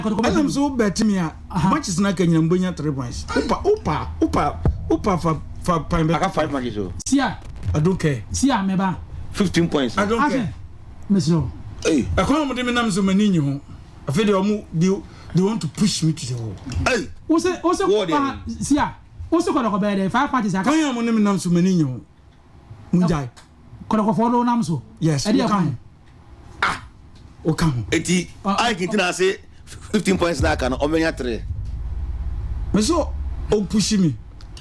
Kɔtɔkɔ Ɛnam bɛgye so wo bet me a matches no aka nyina mobɛnya 3 points. Wopa wopa wopa wopa fa fa pan bɛ. Aka 5 matches o. Sia. I don't care. Sia meba. 15 points. I don't care. Mesrɛ wo. Hey. Ɛkwan a wɔde me nam so m'ani nye ho. Afei deɛ wɔn they they want to push me to the wall. Hey. Wose wose Wall deɛ. Sia wose kɔtɔkɔ bɛyɛ dɛ 5 matches aka. Kwan a wɔde me nam so m'ani nye ho. Mungyae. Kɔtɔkɔfoɔ no nam so. Yes. Ɛdeɛ kwan. Ah. Woka ho. Eti Ike ntina ase 15 points na aka no ɔmɛnya 3. Me so o push me.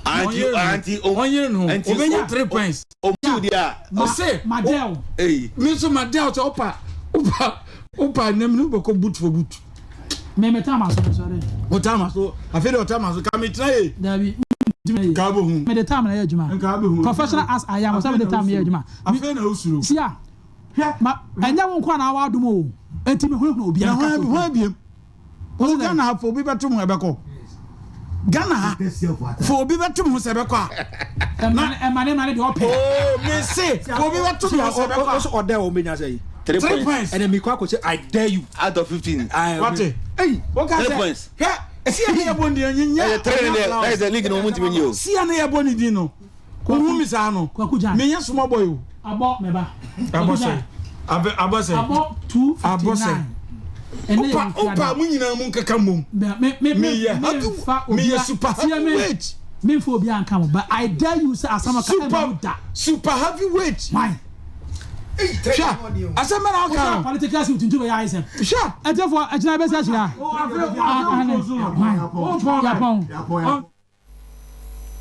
Anti anti o ɔnyere no ɔbɛnya 3 points. O tu di a. Ɔse ma dɛw. Eyi. Me so ma dɛw sɛ ɔpa ɔpa ɔpa nam ne bɛkɔ boot for boot. Me me tam aso me sɔre. O tam aso afei de ɔtam aso ka me tena ye. Dabi. Nka bɛ hu. Me de tam na yɛ adwuma. Nka bɛ hu. Professional as I am, ɔsɛ me de tam yɛ adwuma. Afei na osuro. Sia. Hwɛ. Ma ɛnyɛ wo nko na awa adum o. Enti me hunahuna obi anka. Na hwan biem. Wo Ghana ha fo obi bɛto mo ɛbɛkɔ. Ghana ha fo obi bɛto mo sɛ ɛbɛkɔ a. Na ɛma ne ma ne deɛ ɔpɛ. Oo me se fo obi bɛto mo sɛ ɛbɛkɔ a. Ɔsɛ ɔdɛ wɔn bɛ nya sɛ yi. 3 points. Ɛnna mi kɔ akɔ sɛ I dare you. Out of 15. Wate. Eyi. O ka 3 sɛ points. hwɛ si yɛ bɔ ne din nyɛ. Ɛyɛ 3 ne deɛ na yɛ sɛ league no wɔn ntumi nyi o. Si yɛ ne yɛ bɔ ne din no. Wohu mi saa no. Kwaku Gyan. Menyɛ small boy o. Abɔ mɛba. Abɔ sɛ. Abɔ sɛ. Abɔ 259. Abɔ sɛ. Opa opa mu nyinaa mu nkeka mmom. Meyɛ happy meyɛ super heavyweight. Memfa obi anka mo but I dare you sɛ asɛm ɔka ɛma mu da. Super heavyweight. Why? Hwɛ asɛm bɛ na ɔka no. Political suit ntu bɛ yɛ ayɛ sɛm. Hwɛ. Ɛtiɛfoɔ ɛkyina bɛsi ahyia. Yapɔn. Yapɔn.